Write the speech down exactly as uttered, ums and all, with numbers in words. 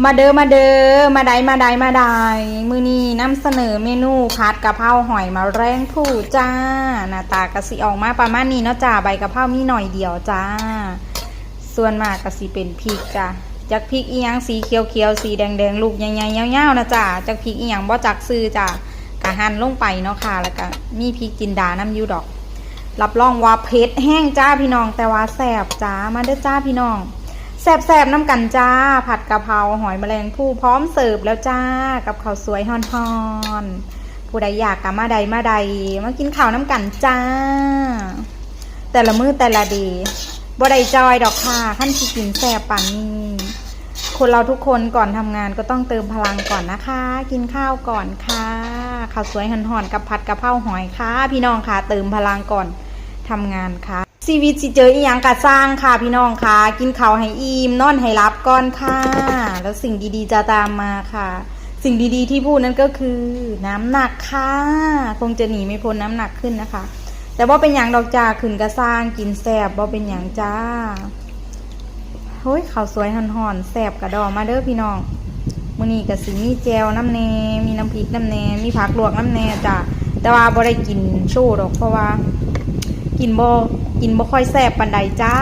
มาเด้อ มาเด้อ มาได้ มาได้ มาได้ มื้อนี้นำเสนอเมนูผัดกะเพราหอยแมลงภู่จ้า หน้าตากะสิออกมาประมาณนี้เนาะจ้า ใบกะเพรามีหน่อยเดียวจ้า ส่วนมากกะสิเป็นพริกจ้า จักพริกอีหยังสีเขียวๆ สีแดงๆ ลูกใหญ่ๆ ยาวๆ นะจ้า จักพริกอีหยังบ่จักชื่อจ้า กะหั่นลงไปเนาะค่ะ แล้วกะมีพริกจินดานำอยู่ดอก รับรองว่าเผ็ดแฮงจ้าพี่น้อง แต่ว่าแซ่บจ้า มาเด้อจ้าพี่น้อง แซ่บๆ นำกันจ้า ผัดกะเพราหอยแมลงภู่พร้อมเสิร์ฟแล้วจ้า กับข้าวสวยฮ้อนๆ ผู้ใดอยากกะมาได้ มาได้ มากินข้าวนำกันจ้า แต่ละมื้อแต่ละเดย์ บ่ได้จ่อยดอกค่ะ คันสิกินแซ่บปานนี้ คนเราทุกคนก่อนทำงานก็ต้องเติมพลังก่อนนะคะ กินข้าวก่อนค่ะ ข้าวสวยฮ้อนๆ กับผัดกะเพราหอยค่ะ พี่น้องค่ะ เติมพลังก่อนทำงานค่ะ ชีวิตสิเจออีหยังกะซ่างค่ะ พี่น้องค่ะ กินข้าวให้อิ่ม นอนให้หลับก่อนค่ะ แล้วสิ่งดีๆ จะตามมาค่ะ สิ่งดีๆ ที่พูดนั้นก็คือน้ำหนักค่ะ คงจะหนีไม่พ้นน้ำหนักขึ้นนะคะ แต่บ่เป็นหยังดอกจ้า ขึ้นกะซ่าง กินแซ่บ บ่เป็นหยังจ้า โอ้ย ข้าวสวยฮ้อนๆ แซ่บกะดอ มาเด้อพี่น้อง มื้อนี้กะสิมีแจ่วนำแน่ มีน้ำพริกนำแน่ มีผักลวกนำแน่จ้า แต่ว่าบ่ได้กินโชว์ดอก เพราะว่า กินบ่ กินบ่ค่อยแซ่บปานใดจ้า